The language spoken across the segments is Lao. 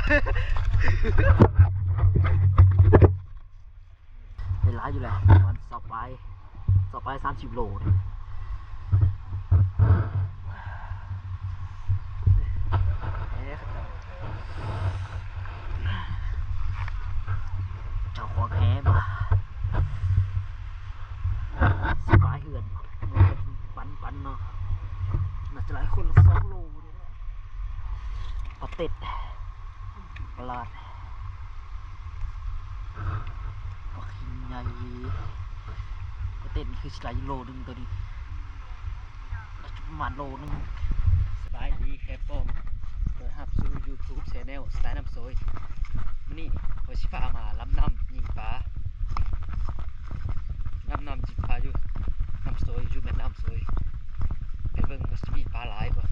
ໄດ້ຫຼາຍຢູ່ແຫຼະ ປະມານຊາວປາຍ ຊາວປາຍ ສາມສິບໂລນີ້. ເຈົ້າຂອງແຫບໍ່ ສະບາຍເຮືອນ ປັນໆເນາະ ໜ້າຈະຫຼາຍຄົນ ສອງໂລນີ້ແຫຼະ. ປາເຕັດ ປາຫຼາດ ປາຂິງໃຫຍ່ ປາເຕັດນີ້ຄືຊິໄດ້ໂລໜຶ່ງໂຕນີ້ ປະມານໂລໜຶ່ງ. ສະບາຍດີແຄປອມ ຕ້ອນຮັບສູ່ຢູທູບແຊນແນວສະໄຕນຳໂຊຍ. ມື້ນີ້ຂ້ອຍຊິພາມາລຳນ້ຳຍິງປາ ລຳນ້ຳຍິງປາຢູ່ນ້ຳໂຊຍ ຢູ່ແມ່ນ້ຳໂຊຍ ໄປເບິ່ງວ່າຊິມີປາຫຼາຍບໍ່.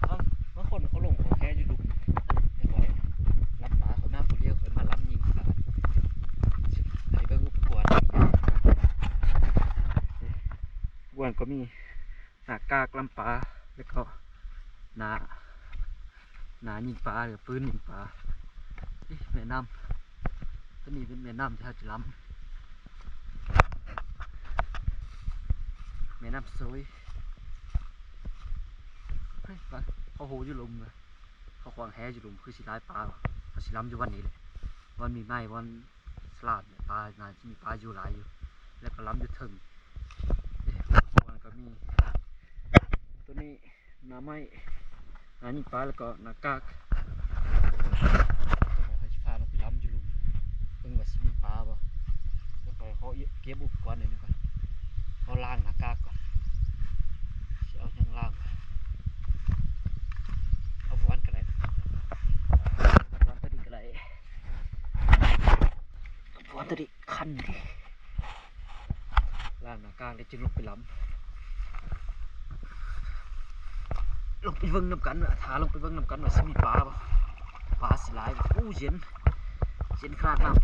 ບາງ ບາງຄົນເຂົາລົງຂອງແຫຢູ່ລຸ່ມ ແຕ່ຂ້ອຍລຳປາ ຂ້ອຍມາຜູ້ດຽວ ຂ້ອຍມາລຳຍິງປາ. ໄປເບິ່ງອຸປະກອນ ອຸປະກອນກໍມີ ໜ້າກາກລຳປາ ແລ້ວກໍໜ້າ ໜ້າຍິງປາ ຫຼືປືນຍິງປາ. ນີ້ແມ່ນ້ຳ ຕົວນີ້ເປັນແມ່ນ້ຳທີ່ເຮົາຈະລຳ ແມ່ນ້ຳໂຊຍ. ເຮີ້ຍ ເຂົາໂຫຢູ່ລຸ່ມ ເຂົາຂວາງແຫຢູ່ລຸ່ມ ຄືຊິຫຼາຍປາ. ເຮົາຊິລຳຢູ່ບ່ອນນີ້ແຫຼະ ບ່ອນມີໄມ້ ບ່ອນສະຫຼາດ ປາ ໜ້າຈະມີປາຢູ່ຫຼາຍຢູ່ ແລ້ວກໍລຳຢູ່ເທິງ. ເອີ ບ່ອນກໍມີ ຕົວນີ້ໜ້າໄມ້ ໜ້າຍິງປາ ແລ້ວກໍໜ້າກາກ. ຂ້ອຍຊິພາລົງໄປລຳຢູ່ລຸ່ມ ເບິ່ງວ່າຊິມີປາບໍ່. ຂ້ອຍຂໍເກັບອຸປະກອນໜ້ອຍໜຶ່ງກ່ອນ ຂໍລ້າງໜ້າກາກກ່ອນ. ຊິເອົາຫຍັງລ້າງ ເອົາບ່ອນກໍໄດ້ ບ່ອນຕົວນີ້ກໍໄດ້ ບ່ອນຕົວນີ້ຄັນ. ລ້າງໜ້າກາກແລ້ວຈຶ່ງລົງໄປລຳ ລົງໄປເບິ່ງນຳກັນ ຖ້າລົງໄປເບິ່ງນຳກັນວ່າຊິມີປາບໍ່ ປາຊິຫຼາຍບໍ່. ໂອ້ ເຢັນ ເຢັນຂະໜາດນ້ຳ.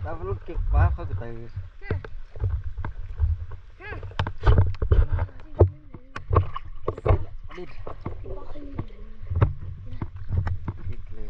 Lava lu ke pa ko ke tai. Adit. Adit le.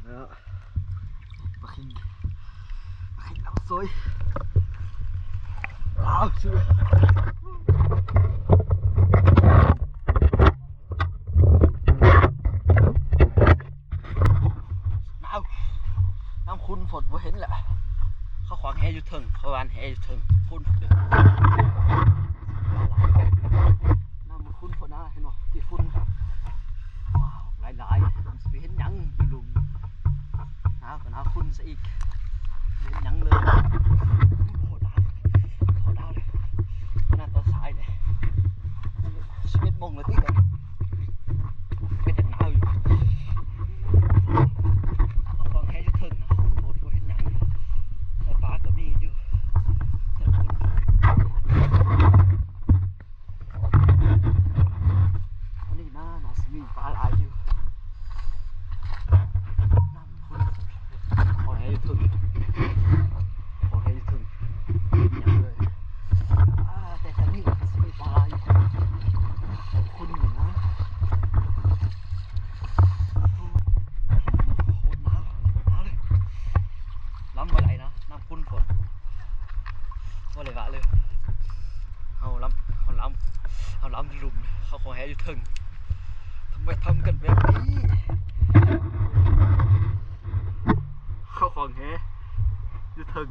ປາຄິງ ປາຄິງນ້ຳໂຊຍ ວ້າວ ໜາວ ນ້ຳຂຸ່ນໂພດ ບໍ່ເຫັນແຫຼະ ເຂົາຂວາງແຫຢູ່ເທິງ ເຂົາຫວ່ານແຫຢູ່ເທິງ ຂຸ່ນເດີ້ ນ້ຳມັນຂຸ່ນໂພດນະ ເຫັນບໍ່ ຂີ້ຝຸ່ນ ວ້າວ ຫຼາຍໆ ມັນຊິໄປເຮັດຫຍັງຢູ່ລຸ່ມ ໜາວກໍໜາວຂຸ່ນຊະອີກ ເຮັດຫຍັງເລີຍ ໂຄດໜາວ ໂຄດໜາວເລີຍ ຂະໜາດຕອນສາຍເດ້ ສິບເອັດໂມງແລ້ວຕິ ເປັນຫຍັງໜາວຢູ່ ຂອງແທ້ຢູ່ເທິງນະ ໂຄດບໍ່ເຮັດຫຍັງ ແຕ່ປາກໍມີຢູ່ເທິງພຸ້ນ ອັນນີ້ນະ ໜ້າຊິມີປາຫຼາຍຢູ່ ນ້ຳຂຸ່ນ ຂອງແທ້ຢູ່ເທິງ ຂອງແທ້ຢູ່ເທິງ ບໍ່ເຫັນຫຍັງເລີຍ ອ່າ ແຕ່ທາງນີ້ກໍຊິມີປາຫຼາຍຢູ່ ຂອງຂຸ່ນຢູ່ນະ ໂຄດໜາວ ໜາວເລີຍ ລຳບໍ່ໄດ້ນະ ນ້ຳຂຸ່ນໂພດ ບໍ່ໄດ້ວະເລີຍ ເຮົາລຳ ເຮົາລຳ ເຮົາລຳລຸ່ມ ເຂົາຂອງແທ້ຢູ່ເທິງ ທຳໄມທຳກັນແບບນີ້ ເຂົາຂອງແທ້ຢູ່ເທິງ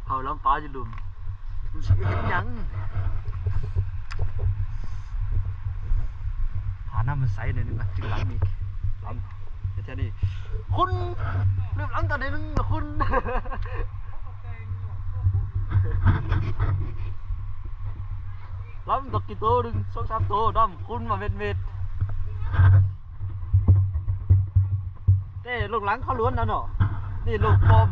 ເຮົາລຳປາຢູ່ລຸ່ມ ມັນຊິໄປເຮັດຫຍັງ ຫານ້ຳມາໃສ່ໜ້ອຍໜຶ່ງກ່ອນ ຈຶ່ງລຳອີກ ລຳ ແຖວນີ້ ຄຸນ ລືມລຳຕອນໜ້ອຍໜຶ່ງລະຄຸນ ລຳດອກກິໂຕໜຶ່ງ ສອງສາມໂຕ ດຳຄຸນມາເມັດໆ ແຕ່ລົງຫຼັງເຂົາລ້ວນແລ້ວເນາະ ນີ້ລົງປ້ອມ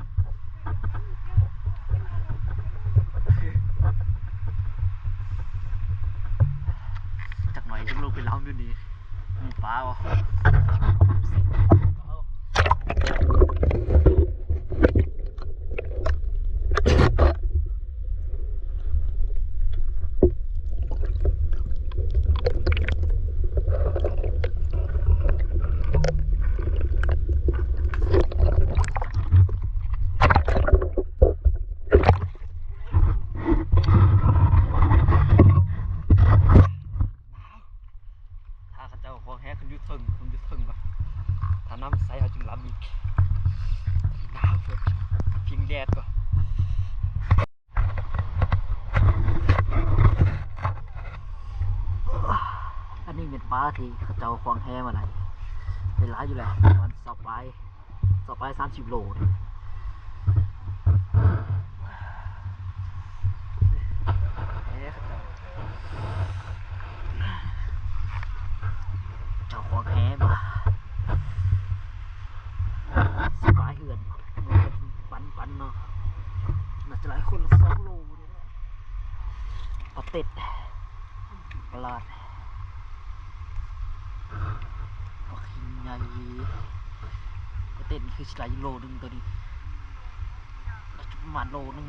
ຈັກໜ້ອຍຈຶ່ງລົງໄປລຳຢູ່ນີ້ ມີປາບໍ່? ຖ້າເຂົາເຈົ້າຂອງແທ້ຂຶ້ນຢູ່ເທິງ ຂຶ້ນຢູ່ເທິງກ່ອນ ຖ້ານ້ຳໃສເຮົາຈຶ່ງລຳອີກ ໜາວໂພດ ພິງແດດກ່ອນ ອັນນີ້ແມ່ນປາທີ່ເຂົາເຈົ້າຂວາງແຫມາໄດ້ ໄດ້ຫຼາຍຢູ່ແຫຼະ ປະມານຊາວປາຍ ຊາວປາຍ ສາມສິບໂລນີ້ ແຫເຂົາເຈົ້າ ເຈົ້າຂອງແຫມາ ສະບາຍເຮືອນ ປັນໆເນາະ ໜ້າຈະຫຼາຍຄົນລະສອງໂລນີ້ແຫຼະ ປາເຕັດ ປາຫຼາດ ປາຂິງໃຫຍ່ ປາເຕັດນີ້ຄືຊິໄດ້ຢູ່ໂລໜຶ່ງໂຕນີ້ ປະມານໂລໜຶ່ງ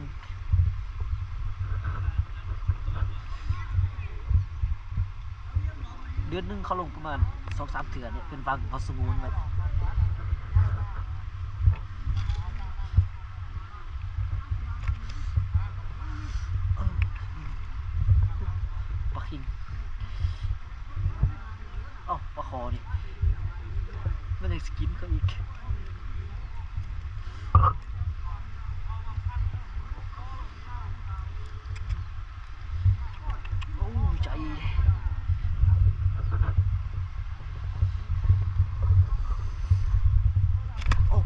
ເດືອນໜຶ່ງເຂົາລົງປະມານສອງສາມເທື່ອນີ້ ເປັນບາງເຂົາສະຫງວນໄວ້ ປາຂິງ ເອົ້າ ປາຄໍ່ນີ້ ມັນຍັງຊິກິນເຂົາອີກ ໂອ້ ໃຈ ໂອ້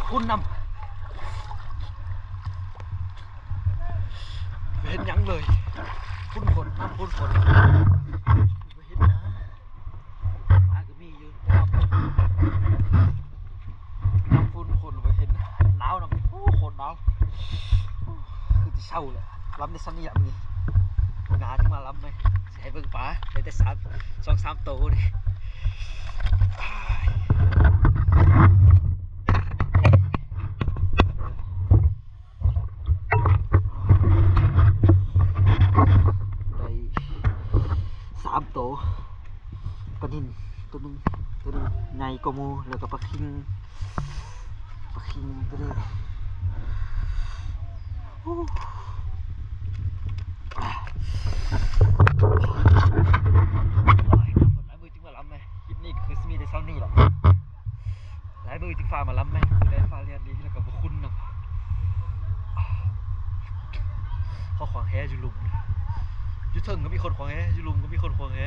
ຝຸ່ນນຳ ບໍ່ເຫັນຫຍັງເລີຍ. ຝຸ່ນຝົນ ນ້ຳຝົນ ຝົນ ບໍ່ເຫັນຫຍັງ. ປາກໍມີຢູ່ ແຕ່ວ່າຝົນ ນ້ຳຝົນ ຝົນບໍ່ເຫັນ. ໜາວນຳ ໂອ້ ໂຄດໜາວ. ໂອ້ ຄືຊິເຊົາແຫຼະ. ລຳໄດ້ສ່ຳນີ້ລະມື້ໜ້າຈຶ່ງມາລຳໃໝ່. ຊິໃຫ້ເບິ່ງປາ ໄດ້ແຕ່ສາມ ສອງສາມໂຕນີ້. ໄດ້ສາມໂຕ ປານິນໂຕໜຶ່ງ ໂຕໜຶ່ງໃຫຍ່ກວ່າໝູ່ ແລ້ວກໍປາຄິງ ປາຄິງໂຕນີ້. ໂອ້ ໂອ້ຍ ຝົນຫຼາຍມື້ຈຶ່ງມາລຳແມ. ຄລິບນີ້ກໍຄືຊິມີແຕ່ສ່ຳນີ້ແຫຼະ. ຫຼາຍມື້ຈຶ່ງຟ້າມາລຳໃໝ່ ມື້ໃດຟ້າແລດອີ່ຫຼີ ແລ້ວກໍບໍ່ຄຸ້ນນຳ. ເຂົາຂວາງແຫຢູ່ລຸ່ມ ຢູ່ເທິງກໍມີຄົນຂວາງແຫ ຢູ່ລຸ່ມກໍມີຄົນຂວາງແຫ.